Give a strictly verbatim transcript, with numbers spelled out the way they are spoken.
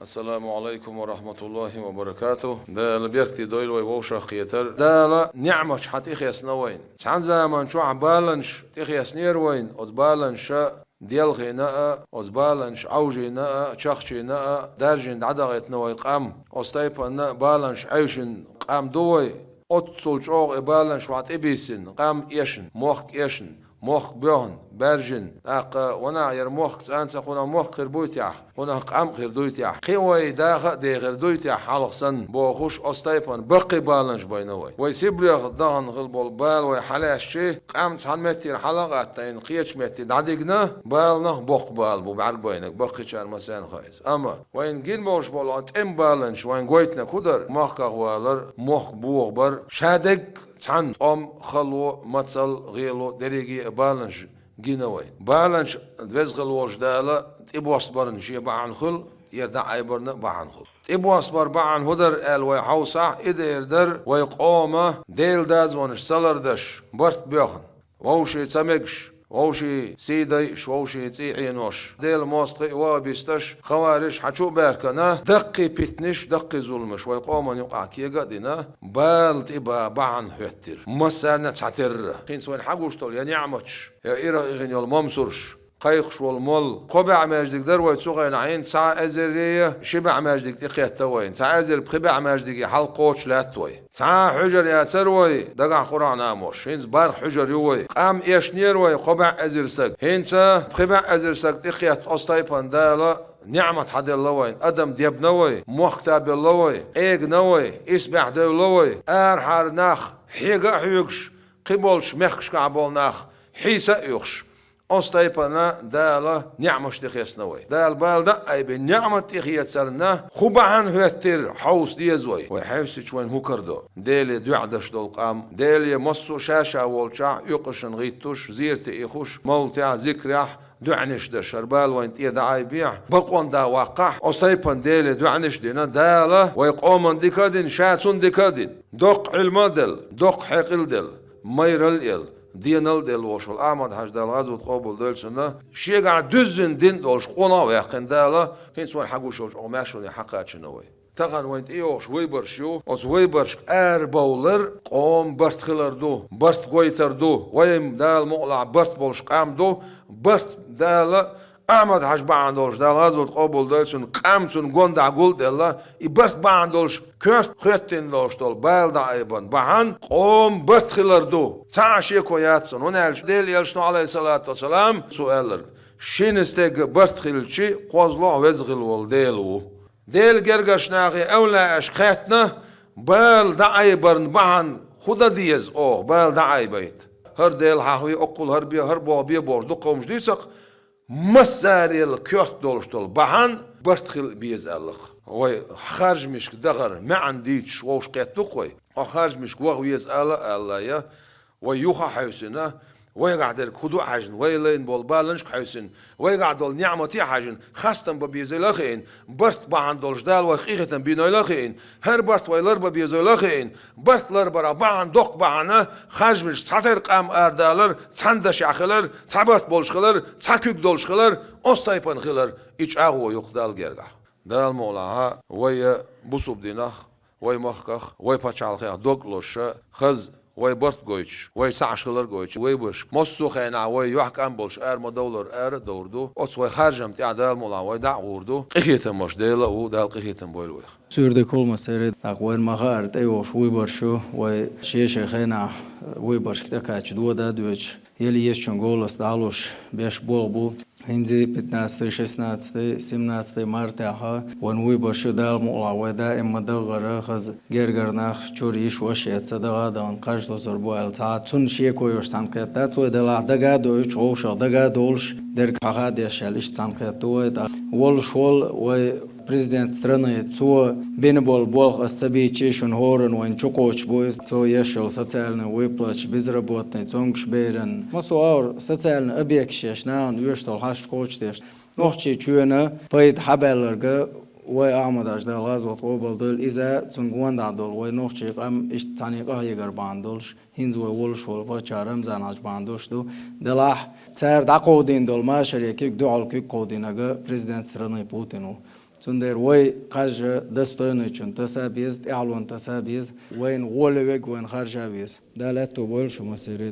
Ассаламу Ӏалайкум ва рахьматуллахӀи ва баракатухӀ. Дала беркате дойла вай вовшахкхетар. Дала ниӀматаш хьатӀехесна вайна. Цхьан заман чохь баланаш тӀехеснера вайна, оцу баланаша делхийна а, оцу баланаша Ӏовжийна а, чахчийна а, даржийна дӀадахийтина вай къам. Оцу тайпана баланаш Ӏевшина къам ду вай. Оццул чӀогӀа и баланаш вай тӀебийсина, къам эшна, мохк эшна, мохк боьхна, баьржина. ТӀаккха ванах яра мохк цӀанца кхунах мохк хир буй техь, кхунах къам хир дуй техь, кхин вай даха а дехир дуй техь хьалха санна бохуш, оцу тайпана баккхий баланаш байна вай. Вай Сибрех дахана хила болу бала вай хьалаьшчи, къам цхьана меттера хьала а гӀаттайна, кхечу метте дӀадигна, баланах боккха бала бу бӀаьрг байнарг, баккхийчарна массарна хаьа иза. Амма вайна гина болуш болу тӀеман баланаш вайна гойтинарг хӀун дара? Махках валар, мохк бохабар, шадерг цхьана тӀом, хало, мацалла, гӀело, дерриге а баланаш гина вай. Баланаш Веза хила волчу Дала тӀебоссабарна шен бахьана хуьлу, тӀера дӀаайбарна а бахьана хуьлу. ТӀебоссабар бахьана хӀун дара аьлла вай хьовсахь, и дер дара вай къоман Делан дозанаш ца лардеш, барт боьхна, вовшийн ца мегаш, вовшийн сий дайъаш, вовшийн цӀий Ӏенош, Делан мостагӀий а вахӀабисташ, хавариш хьан чу а баьхкина, даккхий питанаш, даккхий зуламаш вай къомана юкъахь кега а дина, бала тӀе бан бахьана хӀоьттира массарна а цхьатерра. ХӀинца вайна хьагуш долу я ниӀматаш, я ирх ихна йолу момсурш, кхайкхаш волу молла. Кхо бӀе маьждиг дара вай цу хенахь, хӀинца цхьа эзар я ши бӀе маьждиг тӀекхетта вайна. Цхьа эзар пхи бӀе маьждиге хьалха кхочуш лаьтта вай. Цхьа а хьуьжар яцара вай, дагахь Къуръан а молуш. ХӀинца барх хьуьжар ю вай. Къам эшнера вай кхо бӀе эзар саг. ХӀинца пхи бӀе эзар саг тӀекхетта оцу тайпана Дала ниӀмат хьаделла вайна. Адам дебна вай, мохк табелла вай, къегна вай, исбаьхьа девлла вай. Арахьара нах хьега а хьоьгуш, кхиболчу мехкашкахь болу нах хьийса а оьхуш. Оцу тайпана Дала ниӀматаш тӀехесна вай. Дала бала дӀа а айбина, ниӀмат тӀехецарна хӀун бахьана хӀоьттира, хьовса деза вай. Вай хьаьвсича вайна хӀун карадо? Деле доьӀа деш долу къам, Деле массо а ша-ша волчохь оькъушна гӀиттуш, зерате ихуш, мовлатехь, зикрахь, доьӀанаш деш, хӀара бала вайна тӀе дӀа а айбехь, бакъонда ваккхахь, оцу тайпана Деле доьӀанаш а дина, Дала вай къоман дика а дина, Ша цунна дика а дина. Доккха Ӏилма а делла, доккха хьекъал а делла, майралла а елла, денал а делла волуш волу Ахьмад-Хьаьжа, Дала гӀазот къобалдойла цуьнан, шегахь дуьззина дин долуш къонах а ваьккхина Дала, хӀинца вайна хьагуш йолчу оха маьршоне хьакхачийна вай. Тахана вайна тӀейогӀуш вайбарш ю, оцу вайбаршка арабовлар къоман барт хилар ду, барт гойтар ду, вай Дала мукъалахь барт болуш къам ду, барт Дала Ахьмад-Хьаьжа бахьана долуш, Дала гӀазот къобалдойла цуьнан, къам цуьнан гондахь гулделла, и барт бахьана долуш, коьрта хӀоьттина долуш долу бала дӀа а айбарна бахьана, къоман барт хилар ду. Цхьа а шеко яц цунна, хӀунда аьлча Делан Элчано, Ӏалайхиссалату вассалам, цо аьлларг: «Шина стеган барт хилча, кхозлагӀа веза хила волу Дела ву». Делан гергарчу нахе, эвлаяашка хаьттина, бала дӀа а айбарна бахьана хӀун дан деза оха, бала дӀа а айбайта? ХӀара Дела хьахаве, оккхул хӀара бе, хӀара боху бе бохуш дукха хӀумнаш дуьйцу-кх. Массарел коьрта долуш долу бахьана барт хила беза аьлла-кх. Вай харжамашка дахар маьӀна дийцуш вовшахкхетта ду-кх вай. Хьо харжамашка ваха веза ала а аллая, вай юха а хьаьвсина, вайгахь дерг хӀун ду а хьаьжна, вай лайна болу баланашка а хьаьвсина, вайгахь долу ниӀмате а хьаьжна, хастам бан безийла а хиъна, барт бахьана долуш Дала вайх къинхетам бийнойла а хиъна, хӀара барт вай ларбан безойла а хиъна, барт ларбарах бахьана, доккха бахьана, харжамашка цхьатерра къам арадалар, цхьана дашехь хилар, цхьа барт болуш хилар, цхьа куьг долуш хилар, оцу тайпана хилар, и чӀагӀо ю-кх Далла гергахь. Дала мукъалахь, вай бусалба динах, вай махках, вай пачхьалкхех дог лозуш, хаза вай барт гойтуш, вай цхьаъ хилар гойтуш, вайбаршка массо а хенахь вай юьхькӀам болуш ара ма-довлар, ара а довр ду. Оцу вай харжамна тӀехь Дала мукъалахь вай дӀа а гӀур ду. Къинхетамаш Дела а ву, Дала къинхетам бойла вайх. Суьрдиг хӀулма сери, тӀаккха вайна ма-хаъара тӀейогӀуш вайбарш ю, вай шен-шен хенахь вайбаршка тӀекхаьчча дода а доьдуш, елла езачун голос дӀалуш беш болх бу. ХӀинца пятнадцатый, шестнадцатый, семнадцатый мартехь вайн вайбарш ю, Дала мукъалахь вай даим ма-даггара хаза гергара нах чуьра йиш-ваша эцна дагахь а дахана кхаж лозур бу аьлла цхьа а цунна шеко йолуш цхьаьна кхетта дац вай, делахь дага а доуьйтуш, вовшах дага а долуш, дерг хьаха а деш аьлла, иштта цхьаьна кхетта ду вай. ТӀаккха волуш волу вай президент страны, цо бина болу болх аса ца бийча, шуна хӀоранна вайна чукхочуш бу иза, цо еш йолу социальный выплаташ, безработный, цомгуш беран, массо а агӀор социальный объекташ еш, нахана оьшуш долу хьашт кхочушдеш. Нохчийчоьнан пайда хьабаьлларг вай Ахьмад-Хьаьжа, Дала гӀазот къобалдойла, иза цунна гондахь долу вай нохчийн къам иштта цхьаьна къахьегар бахьана долуш. ХӀинца вай волуш волу паччахь Рамзан-Хьаьжа бахьана долуш ду. Делахь, цара дӀакховдийна долу машаре куьг, дуьхьал куьг кховдийнарг президент страны Путин ву. Цундела вай кхаж достойничун таса беза, тӀехьалон таса беза, вайна гӀоле вег вайна харжа веза. Дала аьттув бойла шу массеран.